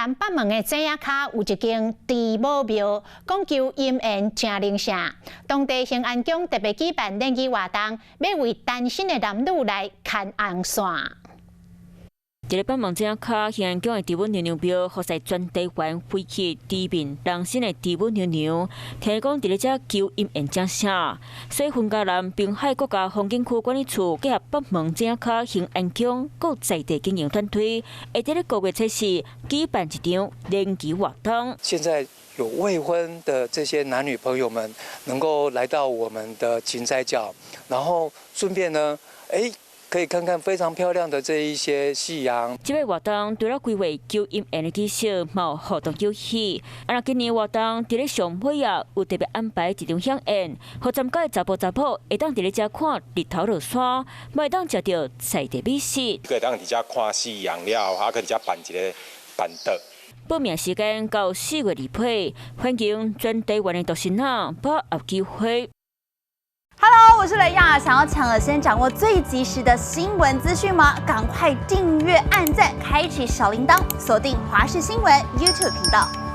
南北門的井仔跤有一間豬母廟，講求姻緣誠靈聖。當地興安宮特別舉辦聯誼活動，欲為單身的男女來牽紅線。佇咧北門井仔跤興安宮的豬母娘娘廟，予勢全台灣飛去豬面人身的豬母娘娘，聽講佇咧遮求姻緣誠聖，所以雲嘉南濱海國家風景區管理處結合北門井仔跤興安宮閣在地經營團隊，會佇咧5月初4舉辦一場聯誼活動。現在有未婚的這些男女朋友們，能夠來到我們的芹菜窖，然後順便呢，可以看看非常漂亮的這一些夕陽。這個活動除了規劃求姻緣的儀式，嘛有互動遊戲。啊，今年活動佇咧上尾啊，有特別安排一場饗宴，予參加的查埔查某會當佇咧遮看日頭落山，嘛會當食著在地美食。會當佇遮看夕陽了後，還閣佇遮辦一个辦桌。報名時間到4月28，歡迎全台灣的獨身仔把握機會。 Hello，我是雷亞，想要搶先掌握最及時的新聞資訊嗎？趕快訂閱、按讚、開啟小鈴鐺，鎖定華視新聞 YouTube 頻道。